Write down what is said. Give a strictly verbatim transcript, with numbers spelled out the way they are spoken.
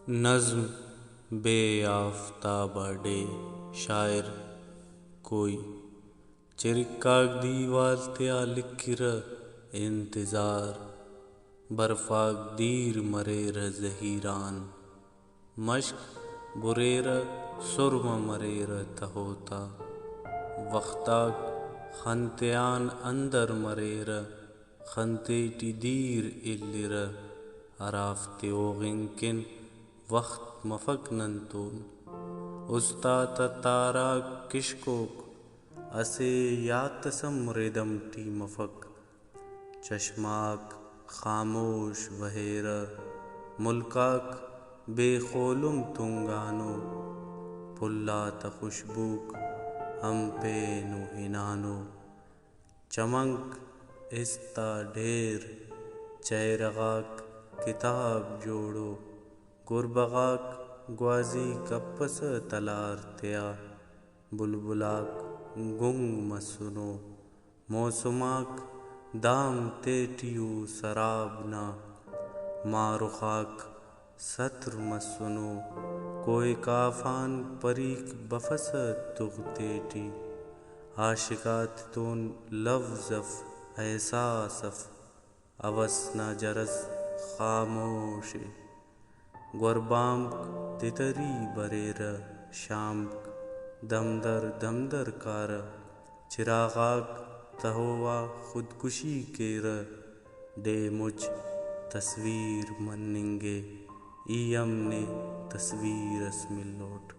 نظم، بے آفتاب آ ڈیہہ۔ شاعر، کوئی۔ چرک آک دیوال تیا لکھرہ انتظار، برف آک دیر مریرہ زہیران، مشک بریرہ سرمہ مریرہ تہو تا، وخت آک خن تیان اندر مریرہ، خن تیٹی دیر الیرہ، ہرافتے اوغنگ کن وخت مفک ننتون۔ استا تا تاراک کشکوک، اسہ یات اس ہم ردم ٹی مفک۔ چشمہ آک خاموش وہیرہ، ملک آک بے خولم تنگانو، پھل آتا خوشبوک ہم پین و ہنانو۔ چمنک است آ ڈھیر، چہرہ غاک کتاب جوڑو، گربہ غاک گوازی کپسہ تلار تیا، بلبل آک گنگ مسنو، موسم آک دام تیٹی ءُ سراب نا، ماہ رخ آک ستر مسنو، کوہ کاف آن پریک بفسہ تغ تیٹی۔ عاشق آتتون لوز اف، احساس اف، ہوس نا جرس خاموش ءِ۔ گوربامک تتری بریرہ، شامک دمدر دمدر کارہ، چراغاک تہو آ خودکشی کیرہ، ڈیہہ مچ تصویر مننگ ءِ، ای ہم نے تصویر اس ملوٹ۔